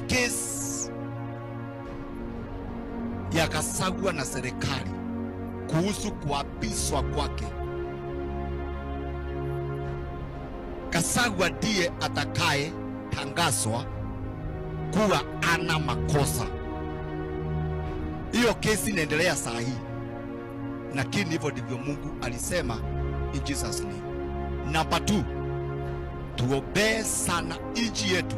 Case ya Gachagua na serikali kuhusu kuapishwa kwake, Gachagua ndiye atakaye tangazwa kuwa ana makosa. Hiyo kesi inaendelea saa hii, lakini hivyo ndivyo Mungu alisema in Jesus name. Namba 2, tuombee sana nchi yetu.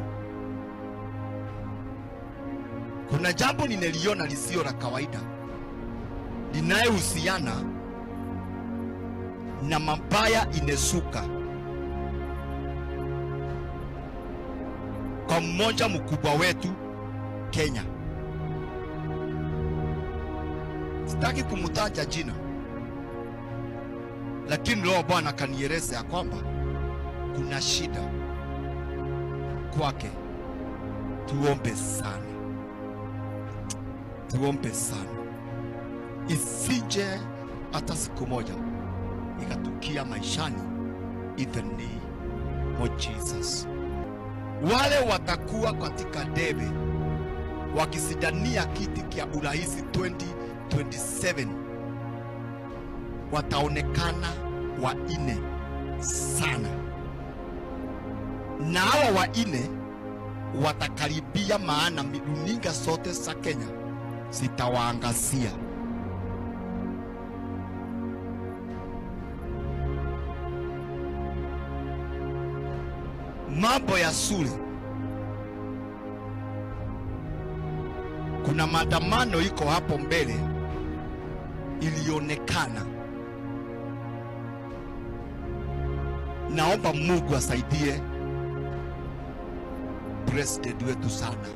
Kuna jambo nineliona lisio la kawaida linayehusiana na mabaya inesuka kwa mmoja mkubwa wetu Kenya. Sitaki kumutaja jina, lakini Roho Bwana kanieleza ya kwamba kuna shida kwake. Tuombe sana, tuombe sana, isije hata siku moja ikatukia maishani, in the name of Jesus. Wale watakuwa katika debe wakisidania kiti kia urais 2027 wataonekana waine sana, na hawa waine watakaribia, maana runinga zote za Kenya zitawaangazia. Mambo ya shule, kuna maandamano iko hapo mbele ilionekana. Naomba Mungu asaidie president wetu sana.